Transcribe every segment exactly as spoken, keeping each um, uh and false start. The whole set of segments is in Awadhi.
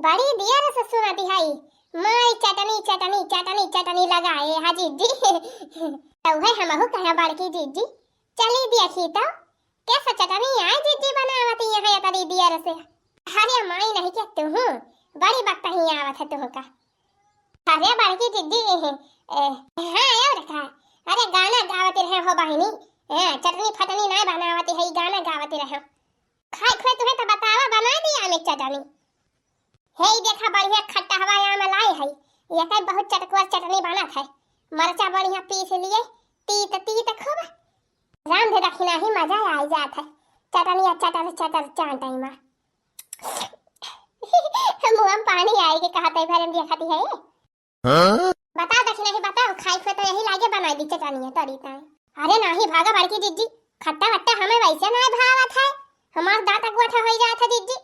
बड़ी देर से सुनत हई, माई चटनी, चटनी, चटनी, चटनी लगाए हा जिज्जी। तउहे हमहू कहे बड़की जिज्जी, चली देखी तो, कैसे चटनी आए जिज्जी बनावत यहाँ इतनी देर से। अरे माई नहीं के तुहू, बड़ी वक्त ही आवत है तुहू का। अरे बड़की जिज्जी, ए, ए, हाँ और का? अरे गाना गावत रहे हो बहिनी, ए, चटनी फटनी ना बनावत है, गाना गावत रहे। खाए खुए तुहे तो बतावा, बना दिया आमे चटनी। हे ई देखा बढ़िया खट्टा हवा आम लाई है, ये कई बहुत चटकुआ चटनी बनत है, मरचा बढ़िया पीस लिए, तीत तीत खूब। रांधे दखिना ही मजा आई जात है, चटनिया चटर चटर चांटई मा। मुँह में पानी आए के कहत है, भरम दिया खाती है। हाँ? बताओ दखिना ही बताओ, खाई खुए तो यही लागे बनाई दी चटनिया तरी ताई। अरे नाही भागा बड़की जिज्जी, खट्टा वट्टा हमें वैसे नाही भावत है, हमार दांत गोठा हो जात है जिज्जी।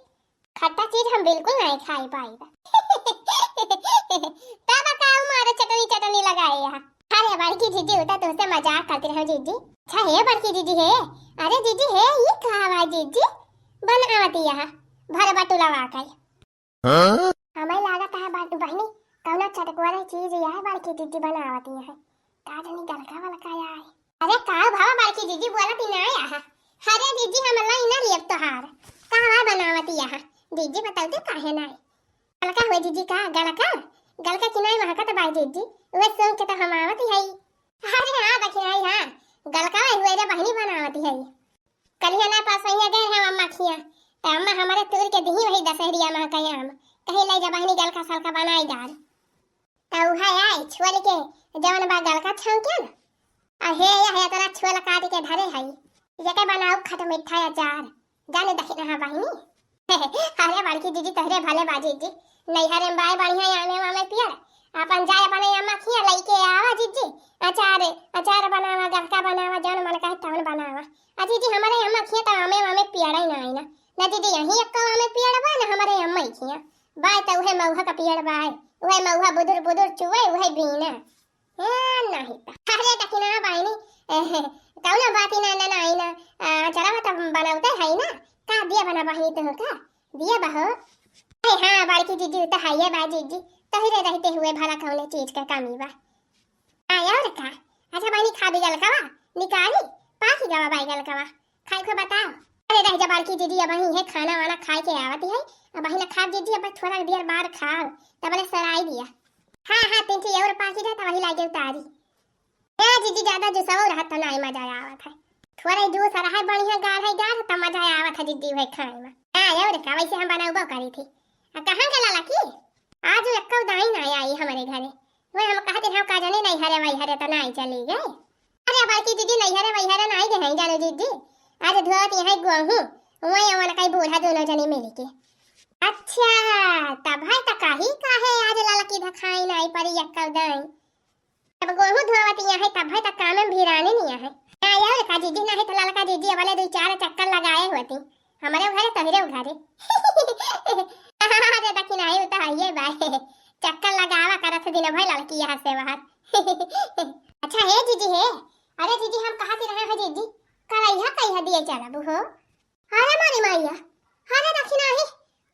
खट्टा चीज हम बिल्कुल नहीं खाई पाई। तब का मारे चटनी चटनी लगाए यहाँ। अरे बड़की जिज्जी, उता तुमसे मजाक करती रहो जिज्जी। अच्छा हे बड़की जिज्जी हे, अरे जिज्जी हे, ये का बा जिज्जी? बनावती यहाँ भर बटुला वाकई। हाँ? हमें लागत है बा-, बहिनी, कौनो चटकुआ चीज यह बड़की जिज्जी बनावती है। का जानी गलका वलका आए। अरे का भावा बड़की जिज्जी बोलत ही ना आया है। अरे जिज्जी हम लाई ना लियब तोहार। का हवा बनावत यहाँ? जिज्जी बतौते काहे ना आई? गलका हुए जिज्जी का? गलका? गलका की नाई महकत बाई जिज्जी। उहे सुन के तो हम आवत ही हई। अरे हाँ दखिनाई हाँ। गलका हुए रे बहिनी बनावत ही हई। कलिया ना पास वहीं गए हैं अम्मा खिया। तो अम्मा हमारे तूर के दिही वही दशहरिया माँ का आम। कहीं ले जा बहिनी गलका सलका बनाई डाल। त उहे आए छोल के जवन बा गलका छौंके न। आ हे या हे तोरा छोल काट के धरे हई। ये के बनाऊ खट मिठा अचार। जाने दखिना हाँ बहिनी। अरे बड़की जिज्जी तोहरे भले बा जिज्जी। नैहरे में बाय बढ़िया आमे वामे पियर। अपन जाए अपने अम्मा खिया लइके आवा जिज्जी। अचार, अचार बनावा, गलका बनावा, जौन मन कहे तौन बनावा। आ जिज्जी हमारे अम्मा खिया तो आमे वामे पियड़े ना आई ना। ना जिज्जी यहीं एक्को आमे पियड़ बा ना हमारे अम्मा ही खिया। बाय त उहे मउहा का पियड़ बाय, उहे मउहा बुदुर बुदुर चुवे, उहे बीना। ए, नाही त। अरे दखिना बाइनी, एह, कौनो बात ही ना, ना, ना, आई ना। आ, चला त बनौते है ना। का दिया बना बहिनी तुहू का? दिया बहो। अरे हाँ, बड़की जिज्जी त है ये बा जिज्जी। तोहरे रहते हुए भला कौनो चीज का कमी बा। आ, और का? अच्छा बहिनी खा भी गलकवा? निकाली? पाकी गवा बाई गलकवा? खाए को बताओ। अरे रह जा बड़की जिज्जी, अबहीं है खाना वाना खाए के आवत है। अबहीं ना खाब जिज्जी, अब थोड़ा देर बाद खाब, तबले सराई दिया। हाँ, हाँ, तीन ठे और पाकी जाए, तब वही लागे उतारी। ए जिज्जी, ज्यादा जुसवा रहत तो नाई मजा आवत है। थोड़ा ही जूस रहा है, बढ़िया गाढ़ है, गाढ़, तब मजा आवत है जिज्जी, वही खाए में। हाँ, और का, वैसे हम बनाउबो करी थी। आ, कहाँ गला लकी? आज एक्को दाई ना आई हमारे घरे। वही हम कहते हैं, का जाने नैहरे वैहरे तो नाई चली गए। अरे बड़की जिज्जी, नैहरे वैहरे नाई गए हैं जानो जिज्जी। आज धोत यहाँ गोहूँ, वही अवन कई बूढ़ा दोनों जनी मिल के। अच्छा, तब है त कही काहे आज ललकी धखाई नाई परी एक्को दाई। अब गोहूँ धोवत यहाँ है, तब है त काम में भिराने नहीं है। ना यार का जिज्जी, ना है त ललका जिज्जी, अबले दो चार चक्कर लगाए होती। हमारे घरे तोहरे घरे। अरे दखिना ही तो है ये बाय। चक्कर लगावा करत दिन भर लड़की यहाँ से बाहर। अच्छा हे जिज्जी हे, अरे जिज्जी हम कहा थी रहे हैं जिज्जी, करैहा कैहा दिए चलब हो? अरे मारी माइया, अरे दखिना ही,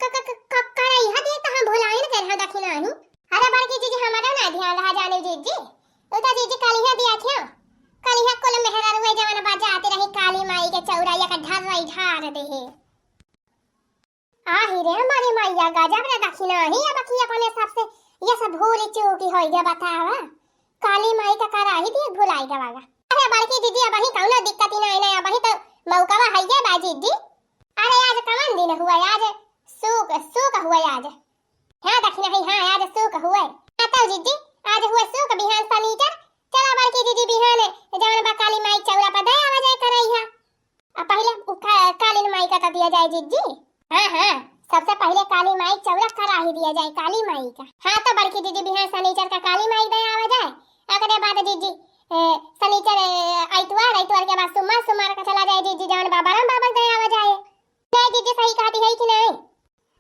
क-, क-, क-, क-, करैहा दिए तो हम भुलाइन कर हाँ दखिना ही। अरे बड़की जिज्जी हमारा ना ध्यान रहा जाने जिज्जी, उ तो जिज्जी कलिहा दिया क्यों? कलिहा कुल मेहरारू जवन बा जाते रही काली माई के चौराया का ढर्रई ढार दे हे। आही रे हमारी मैया, गजब रे दखिना ही, अब की अपने सबसे ये सब भूल चूकी होई गे बतावा। काली माई का कराही दिए भुलाई गवागा। अरे बड़की जिज्जी, अबही कौनो दिक्कत ही नहीं, नहीं, अबही तो मौकवा है ये बा जिज्जी। अरे आज कवन दिन हुआ आज? सूक, सूक हुआ आज। हाँ दखिना ही, हाँ आज सूक हुआ। हाँ तो जिज्जी, आज हुआ सूक, बिहान सनीचर। चला बड़की जिज्जी बिहान जवन बा काली माई चौरा पर दया वजह करई है। आ पहिले उ का-, कालिन माई का त दिया जाए जिज्जी। हाँ, हाँ, सबसे पहिले काली माई चौरा कराही दिया जाए काली माई का। हाँ, तो बड़की जिज्जी बिहान सनीचर का काली माई दया आवा जाए। ओकरे बाद जिज्जी, ए, सनीचर, ए, आइतवार, आइतवार के बाद सोमवार, सोमवार का चला जाए जिज्जी, जवन बा बरम बाबा दया आवा जाए। नहीं जिज्जी, सही कहती है कि नहीं?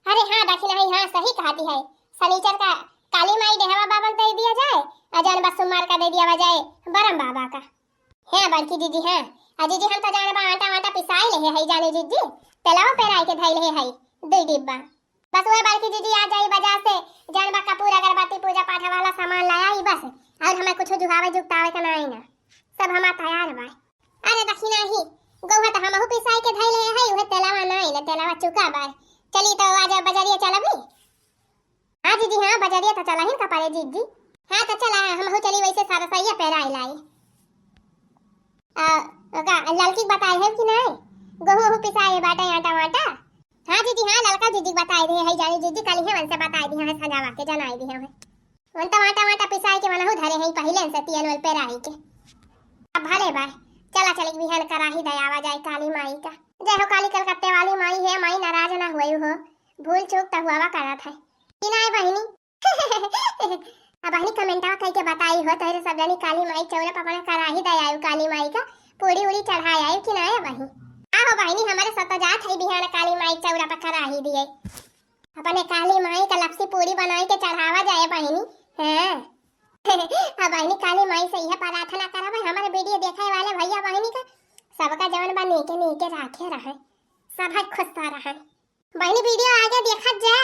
अरे हाँ, दखिना ही, हाँ, सही कहती है। सनीचर का काली माई डेहवा बाबा के दे दिया जाए, आ जौन बा सोमवार का दे दिया जाए बरम बाबा का। हाँ, बड़की जिज्जी, हाँ। आ जिज्जी, हम तो जाने बा आटा वाटा पिसाई ले है, जाने जिज्जी, तेलवा पेराई के धई ले है, दुई डिब्बा। बस वह बड़की जीजी आ जाई बाजार से, जानबा कपूर अगरबत्ती पूजा पाठ वाला सामान लाया ही बस, और हमें कुछ जुगावे जुगतावे का नाई ना, सब हमार तैयार बा। अरे दखिना ही, गौहा त हमहू पिसाई के धइले है, उहे तेलावा नाई ना, तेलावा चुका बा। चली तो आज बजरिया चलबी? हाँ जीजी, हाँ, बजरिया त चला ही का परे जीजी। हाँ त चला, हमहू चली वैसे सरसैया पेराई लाई। आ, ओका ललकी बताए है कि नाई? गहूँ वहूँ पिसाए बाटे, आटा वाटा? हाँ जीजी, हाँ, ललका जीजी बताए रहे है, जानी जीजी कल ही उनसे बताए दिया है, सजावा के जनाई दिया है। उन तो आटा वाटा पिसाए के मनहू धरे है पहिले से, तियन वल पेराई के। अब भले बा, चला चली बिहान कराही दयावा जाए काली माई का। जय हो काली कलकत्ते वाली माई, हे माई नाराज ना हुए हो, भूल चूक त हुआ करत है कि नाई बहिनी? अब बहिनी कमेंटवा कह के बताई हो, तोहरे सब जनी काली माई चौरा पर अपना कराही दे आयु, काली माई का पूरी उड़ी चढ़ाए आयु कि नाई बहिनी? आहो बहिनी, हमारे सब तो जात है बिहान काली माई चौरा पर कराही दिए, अपने काली माई का लपसी पूरी बनाई के चढ़ावा जाए बहिनी। हाँ। अब बहिनी काली माई से यह प्रार्थना करब, हमारे वीडियो देखे वाले भैया बहिनी का सबका जवन बा नीके नीके राखे रहे, सब है खुश रहे। बहिनी वीडियो आगे देखत जा,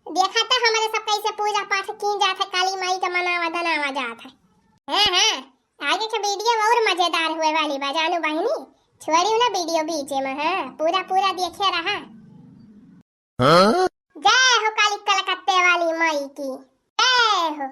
देखत है हमारे सब कैसे पूजा पाठ की जात है, काली माई का मनावा दनावा जात है। हाँ हाँ, आगे के वीडियो और मजेदार हुए वाली बा जानू बहिनी, छोड़ियो ना वीडियो बीचे में, हाँ पूरा पूरा देखे रहा। हाँ? जय हो काली कलकत्ते वाली माई की, जय हो।